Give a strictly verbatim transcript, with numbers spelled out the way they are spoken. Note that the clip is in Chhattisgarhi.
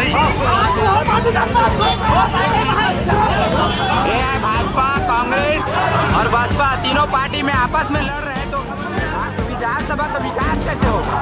ये है भाजपा, कांग्रेस और बसपा, तीनों पार्टी में आपस में लड़ रहे हैं, तो विधानसभा का विकास कैसे होगा?